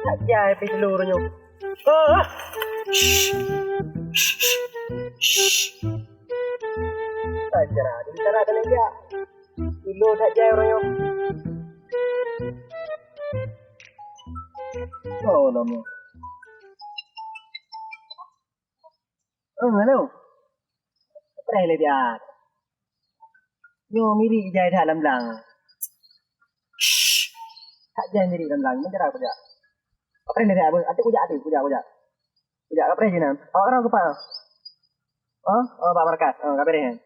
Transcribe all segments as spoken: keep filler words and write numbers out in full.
That jai pih lôn nyoe. Ah! Ajar, di sana kena jak. Dulu that jai orang nyoe. Oh, lama. Oh, halo. Apa dah dia? Nyoe miri jai that lam blang. Shh. That jai miri lam blang. Macam mana kujak? Apa dah dia? Atuk kujak, atuk kujak, kujak. Kujak, apa dah jai nan? Awak kenapa kepala? Oh, oh, Pak Markas. Oh, apa dah?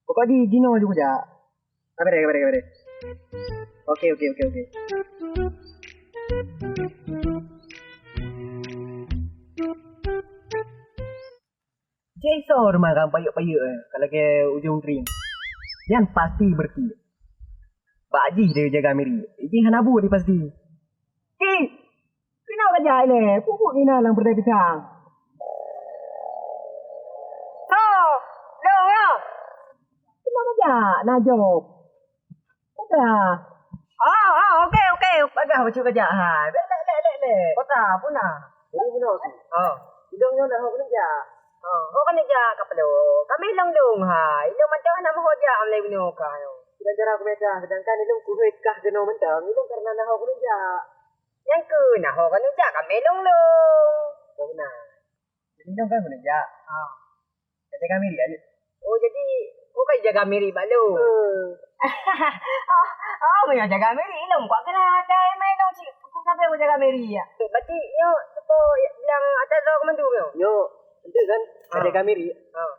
Pokok jih, jinoe ju kujak. Kabere, kabere, kabere. Oke, oke, oke, oke. Jai soe rumoh rang payek-payek, eh, ka lagèe ujong tring. Nyan pasti beureuti. Bak jih dia jaga miri. Jih hana buet di pasti. Ki! Keunoe ka jak ilèe, peubuet inan lam peureudai pisang. Ho, dong ya. Keunoe ka jak, na jaweueb. Peugah. Oh, oh, oke, oke. Peugah bacut ka jak. Ha, lé, lé, lé, lé, lé. Kota, puna. Jadi bunoe tu. Oh. Ilong nyoe na ho keuneuk jak. Oh, ho keuneuk jak ka peulom. Kami ilong dong, ha. Ilong mantong hana meuho jak lé bunoe ka nyoe. Sedang cara aku mega, sedangkan ilong kuhôi kah keunoe mantong, ilong karena na ho keuneuk jak. Nyang keu na ho keuneuk jak kami ilong dong. Oh, beuna. Jadi ilong kan keuneuk jak. Ha. Ka jaga miri aja. Oh, jadi, oh, ka jaga miri bak lôn. Hmm. Oh, oh, meunyoe jaga miri, lôn kuat keulah akai main lôn cit. Bukan sampai aku jaga miri ya. Berarti nyoe sipo bilang atas droe keumandu nyoe? Nyoe, ente kan, ka Ah. jaga miri. Ah.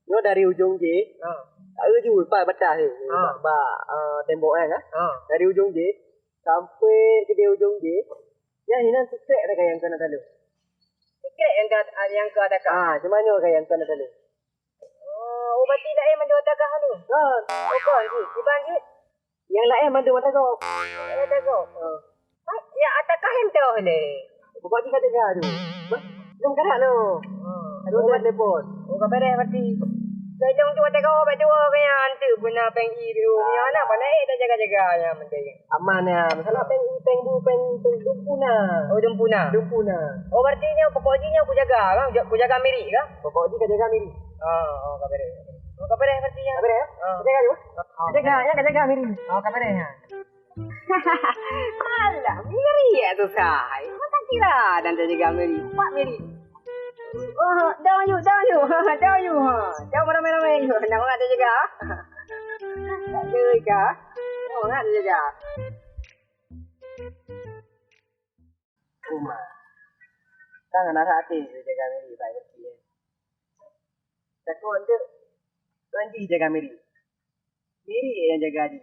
Nyoe dari ujong jih, Ah. taeu ju bak batas ni, Ah. bak, bak, eh, tembok kan, ah. Ah. Dari ujong jih, sampai ke di ujong jih, nyan hinan sikrek ada yang kena talo. Sikrek yang ka, yang ka ada ka? Ah, cuma nyoe ka yang kena talo. Oh, oh, berarti laén mandum ata kah tu? Kan. Oh, kon cit. Kiban cit? Nyang laén mandum ata gob. Ata gob. Ha. Hai, nyang ata kah yang toh lé? Pokok jih ka jaga tu. Bah, jom karak no. Oh. Aduh, oh, telepon. Oh, ka beres berarti. Ka jom tu ata gob, ata gob ke yang tu beuna peng i tu. Ah. Yang anak mana eh tak jaga-jaga yang penting. Aman ya. Masalah peng i, peng bu, peng, peng dumpu na. Oh, dumpu na. Dumpu na. Oh, berarti nyoe pokok jih nyoe ku jaga kan? Ku jaga miri kan? Pokok jih ka jaga miri. Oh, oh, ka beres. Oh, ka beres berarti ya. Ka beres ya? Oh. Jaga je. Oh, jaga, ya, ka jaga miri. Oh, ka beres ya. Alah, miri ya tu sai. Masa kira dan jaga miri. Pak miri. Oh, dong yu, dong yu. Dong yu. Dong ramai-ramai yu. Nak orang jaga. Tak ada ka. Nak orang jaga. Uma. Tangan arak até jaga miri baik bersih. Takut tu tuan jih jaga miri. Miri yang jaga jih.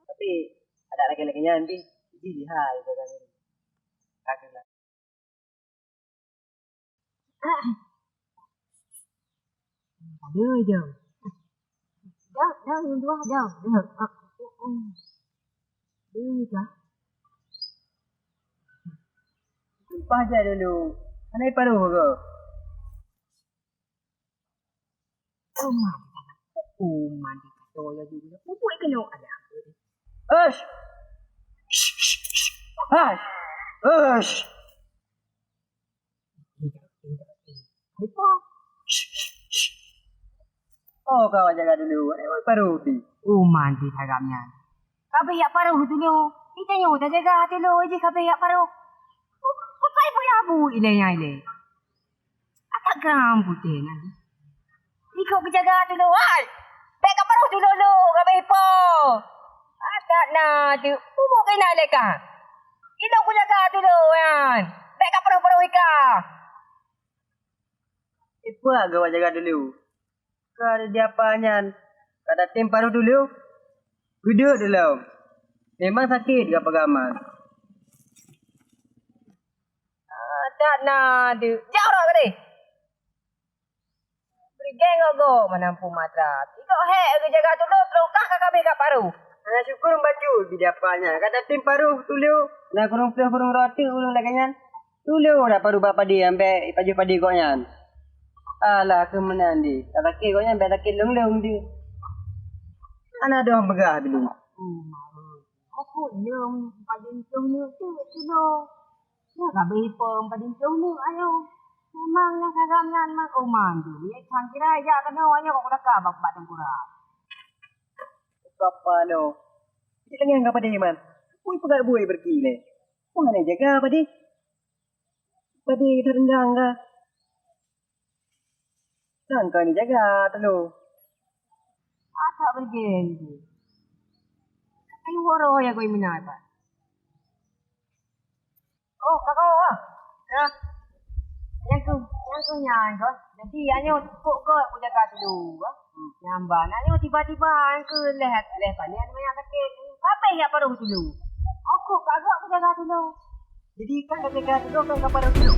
Tapi ada lagi-lagi nyan jih, jih lihai jaga miri. Kaki lah. Ada je. Dah, dah, yang dua dah. Dah. Ada je. Lepas je dulu. Mana paruh ke? Oh, mandi. Oh, mandi. Kata ya juga. Pupuk kena ada. Ush. Ush. Ush. Apa? Oh, kau jaga dulu. Ada paruh di. Oh, mandi agaknya. Kabeh yak paruh dulu. Kita nyoe dah jaga dulu. Iji kabeh yak paruh. Kau tak ibu ya bu ile nya ile. Atak geram putih nyan. Ikok geujaga tulông, hai! Bèk kaparoh tulông lôn, ka beuipo! Adak na teuk, peue buet keunan lé kah? Ilông kujaga tulông nyan, bèk kaparoh-paroh i kah! Ipeue geuh awak jaga tulông? Ka di apa nyan, ka tatem paroh tulông? Geuduek tulông! Memang sakét geuh peugah man. Adak na teuk, jak uroe keudeh! Bri geng gok-gok meunan pue matra. Tigok hék geujaga tulông, troh kah ka kabeh ka paroh. Hana syukur bacut bidapa nyan. Ka tatem paroh tulông, na kureueng ploh kureueng droe teuk ulôn lagèe nyan. Tulông dak paroh bak padé ambèe pajoh padé gobnyan. Alah, keu meunan deh. Ka sakét gobnyan bèk sakét lông-lông deh. Hana dong peugah bileueng. Pokok nyoe padum ploh neuk teuk kilo. Nyoe ka beuh ipom padum ploh neuk ayo. Memang nyang sagam nyan man, oh, mandum. Nyan sang kira jak keunoe ayo kok daka bak, bak tengkurap. Kapa no. Cit lagèe ka padé man. Pui peugah bui beureuki lé. Peue hana jaga padé? Padé that renggang ka. Nang ka neujaga teulô. Atak beureugi tu. Kayu woroh ya goi meunan, Pak. Oh, Kak, oh, ah. Ya. Nyang tu, nyang tu nyan, Kak. Jadi, anyoe kok, kok kujaga teulô, ah. Nyang ban, anyoe tiba-tiba, nyang keu leh, leh panen, banyak sakit. Habéh ya paruh teulô. Oh, kok, Kak, kok kujaga teulô. Jadi, kan ka jaga teulô, kan ka paruh teulô.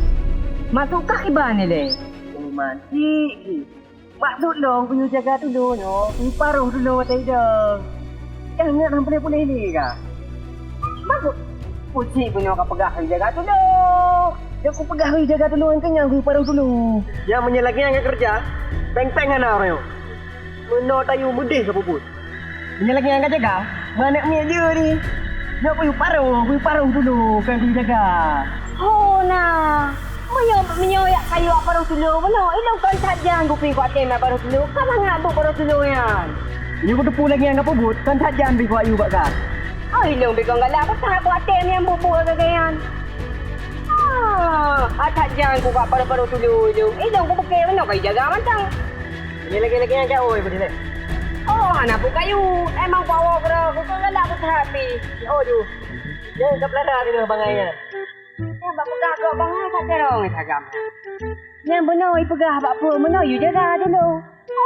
Maksud kah kiban ni, leh? Oh, mantik, eh. Maksud lôn, kuyue jaga teulô nyoe, kuyue paroh teulô watèe idong. Nyang nyan han puléh-puléh lé ka. Maksud, pucit bunoe ka peugah kuyue jaga teulô. Nyang kupeugah kuyue jaga teulô, nyang keunyan kuyue paroh teulô. Nyang meunyoe lagèe nyan ka keureuja, péng-péng hana uroe nyoe. Meunoe tayue meudeh ka peubuet. Meunyoe lagèe nyan ka jaga, meuaneuk miet jeuet ni. Nyoe kuyue paroh, kuyue paroh teulô, kan kuyue jaga. Ho na. Meunyoe, meunyoe yak kayue yak paroh teulô bunoe, ilôn kon that jan kupiôh keu até mak paroh teulô, ka mangat buet paroh teulô nyan. Nyoe kuteupeue lagèe nyan ka peubuet, kon that jan piôh keu ayu bak ka. Oh, ilôn pi kon galak beuthat buet até nyang buet-buet lagèe nyan. Ah, that jan ku ka paroh-paroh teulô ilôn. Ilôn kupeugah bunoe kayue jaga mantong. Nyoe lagèe-lagèe nyan ka oi beudeh lé. Oh, hana peue kayue. Emang ku awak keudroe, ku kon galak beuthat pi. Oh, ju. Nyan ka peulada keunoe bangai nyan. Nyan bak peugah keu bangai ka terong sagam. Nyan bunoe ipeugah bak phôn, bunoe yue jaga teulô.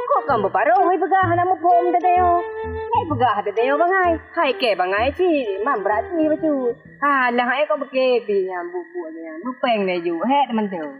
Kok kon beuparoh ipeugah hana muphom teudeungoe. Nyan ipeugah teudeungoe bangai. Hai kèe bangai cit, man brat cit bacut. Alah, eh, kok beukée pi nyan buet-buet nyan. Meupéng lé ju, hék teumantong.